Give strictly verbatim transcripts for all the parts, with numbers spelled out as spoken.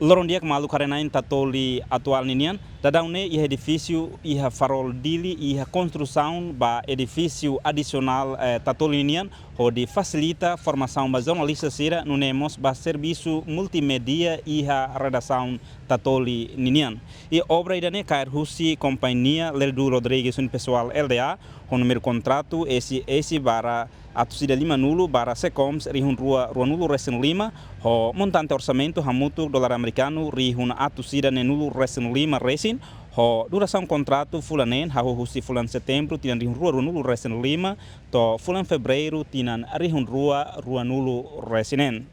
Loron di'ak maluk haree-na'in Tatoli Atuál ninian, daudaun ne'e iha edifísiu iha Farol Dili iha konstrusaun ba edifísiu adisionál, eh, Tatoli ninian, hodi fasilita formasaun ba jornalista sira, nune'e mós ba servisu multimédia iha redasaun Tatoli ninian. I obra ida-ne'e kaer husi kompañia Leldu Rodrigues Unipessoal L D A, ho númeru kontratu S S barra atus ida lima-nulu barra Secoms rihun rua ruanulu resin lima, ho montante orsamentu hamutuk dolar amerikanu rihun atus ida neenulu resin lima resin, ho durasaun kontratu fulan neen, hahú husi fulan Setembru tinan rihun rua ruanulu resin lima to'o fulan Fevereiru tinan rihun rua ruanulu resin neen.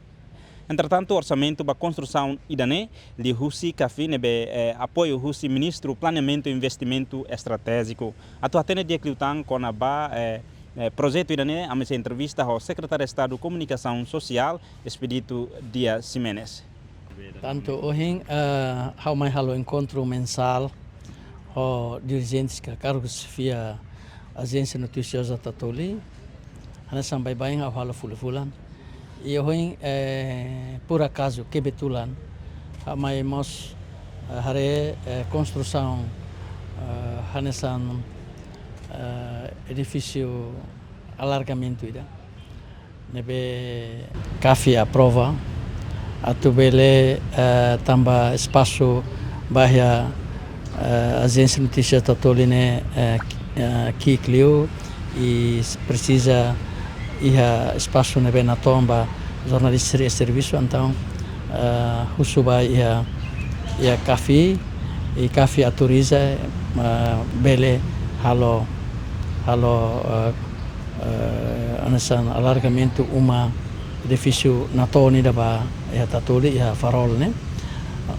Entretantu, orsamentu ba konstrusaun ida-ne'e liuhusi CAFI ne'ebé, eh, apoiu husi Ministru Planeamentu Investimentu Estratéjiku. Atu hatene di'ak liután kona-ba, eh, eh, projetu ida-ne'e, ami sei entrevista ho Sekretáriu Estadu Komunikasaun Sosiál, Expedito Dias Ximenes. Tantu ohin, eh, ha'u mai halo enkontru mensál ho dirijentes ka kargu xefia Ajénsia Notisioza Tatoli, hanesan baibain ha'u halo fulan-fulan. I ohin, eh, por acaso, kebetulan, ha'u mai mós, eh, haree, eh, konstrusaun, eh, hanesan, eh, edifísiu alargamentu ida ne'ebé CAFI aprova atu bele, eh, tanba espasu ba iha, eh, Ajénsia Notísia Tatoli ne'e, eh, ki-, eh, ki'ik liu i s-, presiza iha espasu ne'ebé natoon ba jornalista sira servisu, entaun, eh, husu ba iha, iha CAFI, i CAFI autoriza, eh, bele halo, halo, eh, eh, hanesan alargamentu uma edifísiu natoon ida ba iha Tatoli, iha Farol ne'e.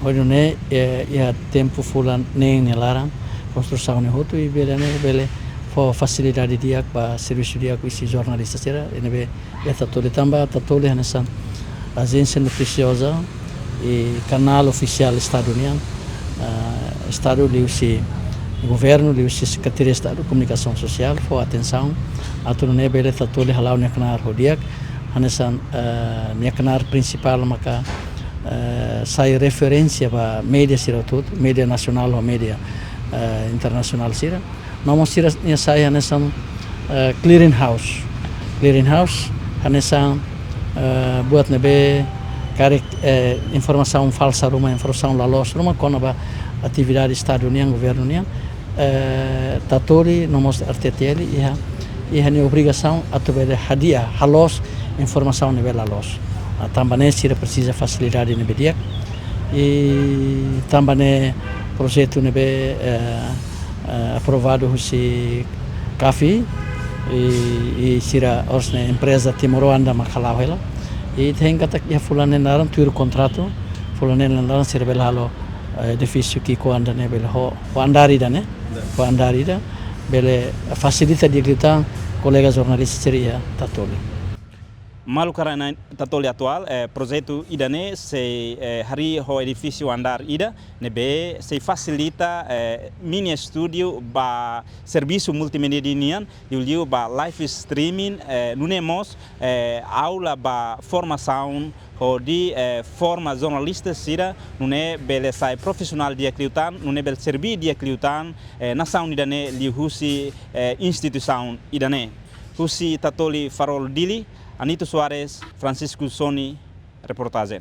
Hodi nune'e, eh, iha tempu fulan neen nia laran, konstrusaun ne'e hotu i bele ne'e, bele fó fasilidade di'ak ba servisu di'ak husi jornalista sira, i ne'ebé iha Tatoli tanba Tatoli hanesan ajénsia notisioza i kanál ofisiál Estadu nian, eh, Estadu liuhusi governu, liuhusi Sekretaria Estadu Komunikasaun Sosiál, fó atensaun atu nune'e bele Tatoli hala'o nia knaar ho di'ak, hanesan, eh, nia knaar prinsipál maka, eh, sai referénsia ba média sira hotu, média nasionál ho média, eh, internasionál sira. No mós sira-nia sai hanesan, eh, clearing house. Clearing house hanesan, eh, buat ne'ebé karik, eh, informasaun falsa ruma, informasaun la loos ruma kona-ba atividade Estadu nian, governu nian, eh, Tatoli no mós R T T L iha, iha nia obrigasaun atu bele hadi'a, haloos informasaun ne'ebé la loos. Ah, tanba ne'e sira presiza fasilidade ne'ebé di'ak. I tanba ne'e projetu ne'ebé, eh, eh, aprovadu husi CAFI, i, i sira oras ne'e empreza timoroan ida mak hala'o hela. I ita hein katak iha fulan neen nia laran tuir kontratu, fulan neen nia laran sira bele halo, eh, edifísiu ki'ik ida ne'e bele ho, ho andár ida ne'e, ho andár ida, bele fasilita di'ak liután kolega jornalista sira iha Tatoli. Maluk haree-na'in Tatoli Atuál, eh, projetu ida-ne'e sei, eh, harii ho edifísiu andár ida, ne'ebé sei fasilita, eh, mini estúdiu ba servisu multimédia nian, liuliu ba live streaming, eh, nune'e mós, eh, aula ba formasaun, hodi, eh, forma jornalista sira, nune'e bele sai profisionál di'ak liután, nune'e bele serbí di'ak liután, eh, nasaun ida-ne'e liuhusi, eh, instituisaun ida-ne'e. Husi Tatoli Farol Dili, Anito Soares, Francisco Soni, reportajen.